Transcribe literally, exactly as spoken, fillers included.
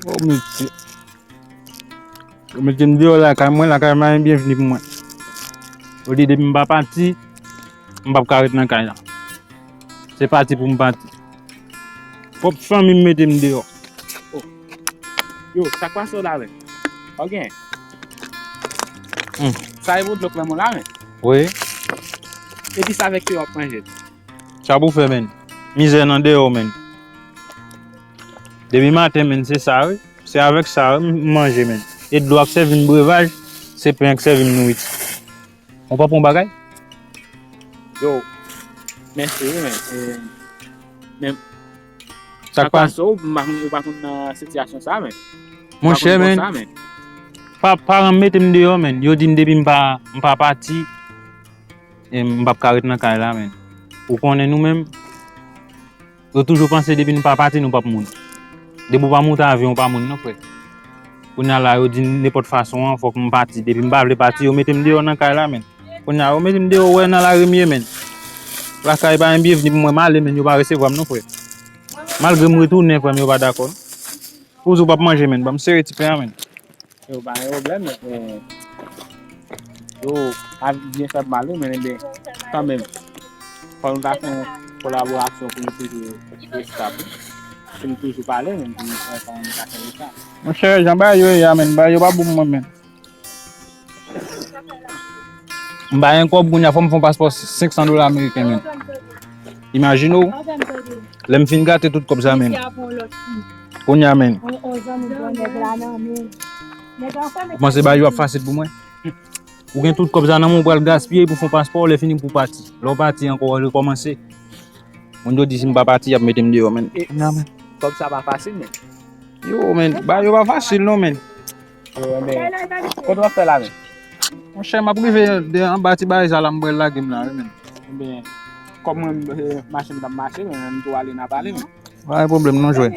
Oh, mesye. Yo mete m deyò lakay mwen, lakay mwen pa gen byenvni pou mwen. Yo di depi m pa pati, m p ap ka ret nan kay la. Se pati pou m pati. Pwòp fanmi m mete m deyò. Oh. Yo, sa k pase w la menm? Ok. Hmm. Sa e pou dlo k nan men w la menm? Wi. Epi sa avèk ki w ap manje? Sa pou fè, menn. Mizè nan deyò, menn. Depi maten, menn, se sa, wi. Se avèk sa, wi, m manje, menn. E dlo a k sèvi m brevaj, se pen an k sèvi m nouriti. Ou pa pran bagay? Yo, mèsi, wi, menn. E, men, sa k pase w, m pa konn, ou pa konn nan sitiyasyon sa, menn. Monchè, menn, pa, paran m mete m deyò, menn. Yo di m depi m pa, m pa pati, e m p ap ka ret nan kay la, menn. Ou konnen nou menm, yo toujou panse depi nou pa pati, nou p ap moun. Depi w pa moute avyon, ou pa moun, non, frè. Kounye a la, yo di m nenpòt fason an, fòk m pati. Depi m pa vle pati, yo mete m deyò nan kay la, menn. Kounye a, yo mete m deyò, ou wè nan lari m ye, menn. Lakay pa gen byenvni pou mwen, m ale, menn, yo pa resevwa m, non, frè. Malgre m retounen, frè m, yo pa dakò, non. Ou di w p ap manje, menn. Ban m sere ti pen an, menn. Yo, pa gen pwoblèm, men, yo, a byen fè m mal, wi, men, men, kanmenm, fò nou ta fè yon kolaborasyon pou nou toujou estab, wi. Pou nou toujou pale, men, pou nou fè sa, nou ta fè sa. Monchè, jan bagay yo ye a, menn, bagay yo pa bon pou mwen, menn. M pa gen kòb, kounye a fò m fè yon paspò senk san dola ameriken, menn. Imajine w, lè m fin gate tout kòb sa, menn. Kounye a, menn. Ou panse bagay yo ap fasil pou mwen? Ou gen tout kòb sa nan men w, ou pral gaspiye pou fè yon paspò, lè fini pou w pati. Lè w pati ankò, w rekòmanse. Moun yo di si m pa pati, y ap mete m deyò, menn. Kounye a, menn. Kòb sa pa fasil, menn. Yo, menn, bagay yo pa fasil, non, menn. Yo, men, kote w ap fè la, menn? Monchè, m ap rive de anba ti bagay sa la, m pral lage m la, wi, menn. Ebyen, kòm mwen, e, mache m t ap mache, men, m tou ale n a pale, men. Pa gen pwoblèm, non, jwè.